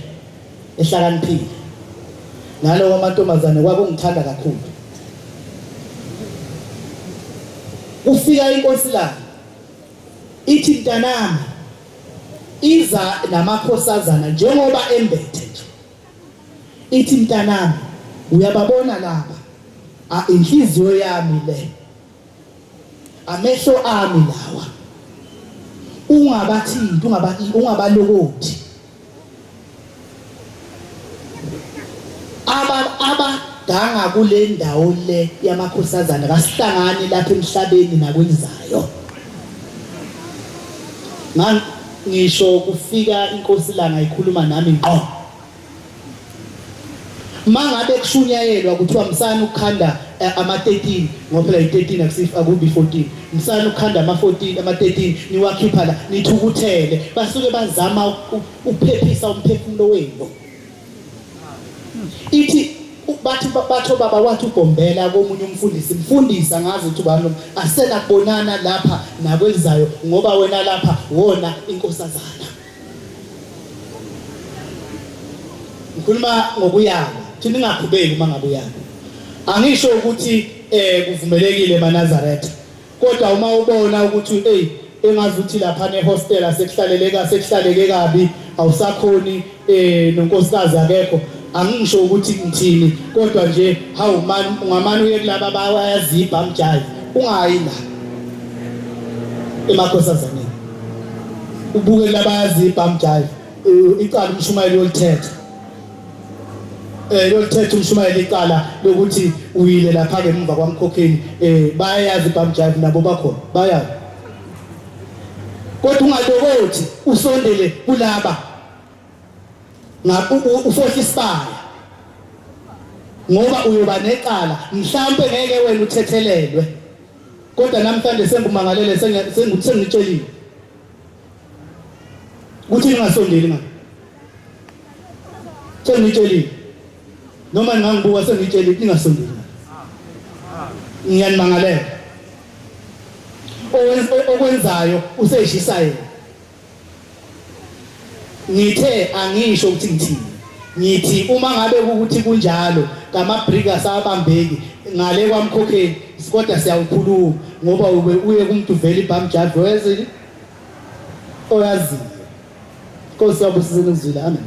ehlakaniphile. Nalowo amantombazane kwakungithanda kakhulu. Kufika inkosi la ithi mntanami iza namakhosazana njengoba embethe nje. Ithi mntanami uyababona laba a inhliziyo yami le amehlo ami lawa ungabathinti ungaba ungabalokothi aba abaganga kule ndawo le yamakhosazana kasihlangani lapha emhlabeni nakwelizayo ngisho kufika inkosi langa ikhuluma nami ngqo Mangabe kushunyayelwa kuthiwa msani ukukhanda eh, ama-13 ngoba phela i-13 akusif akubi 14 msani ukukhanda ama-14 ama-13 niwakhipha la nithukuthele basuke bazama ukuphephisa umphefumulo wenu ithi bathi batho baba wathi ubhombela komunye umfundisi mfundisi angazi ukuthi ubani asena kubonana lapha nakwelizayo ngoba wena lapha wona inkosazana Ngikhuluma ngokuyala, thina ningakhubeki uma ngabe uyala. Angisho ukuthi eh kuvumelekile emaNazaretha. Kodwa uma ubona ukuthi hey engazuthi lapha nehostela sekuhlaleleka sekuhlaleke kabi awusakhoni eh nonkosikazi akekho angisho ukuthi ngithini kodwa nje hawu man ungamane uye kulaba bayazibha mjayi ungayi la emakhosazaneni ubuke labayazibha mjayi icala umshumayeli yolithetha eh yolithetha umshumayeli icala lokuthi uyile lapha ke emuva kwamkhokheli eh bayayazi ibham jive nabo bakhona bayazi Kodwa ungalokothi usondele kulaba ufohle isibaya ngoba uyoba necala mhlampe ngeke wena uthethelelwe kodwa namhlanje sengumangalele sengitshelile ukuthi ningasondeli ngapha sengitshelile noma ningangibuka sengitshelile ningasondeli ngapha ngiyanimangalela okwenzayo useshisa yena Ngithe angisho ukuthi ngithini. Ngithi uma ngabe ukuthi kunjalo ngamabriki asabambeki ngale kwamkhokheli kodwa siyawukhuluma ngoba ube uye kumuntu vele ibhamjadlo wezini oyaziyo. Nkosi yabusiseni uzwile amen.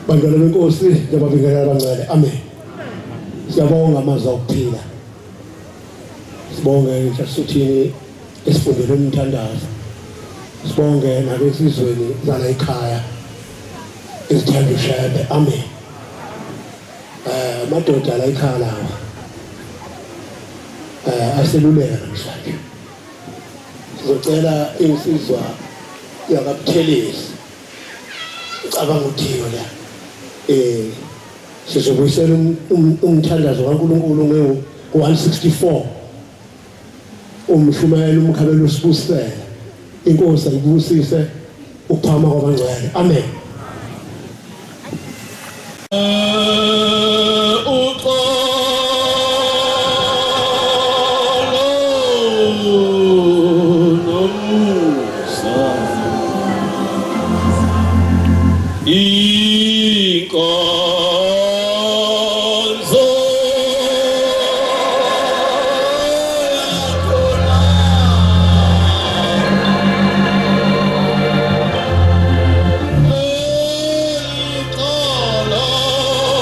Bantwana benkosi ngiyababingelela abangcwele amen. Siyabonga amazwi okuphila. Sibonge inhlasuthini esifundele umthandazo. Sibonge nabesizweni zala ekhaya ezithanda uShembe amen. Eh amadoda la ekhaya lawa eh aseluleka namhlanje. Sizocela insizwa yakaButhelezi Cabanga uthiyo la. Eh sizobuyisela um, um, umthandazo kaNkulunkulu nge-164 umshumayela umkhabelo usibusela inkosi ayibusise ukuphama kwabangcwele amen Inkonzo yakho na.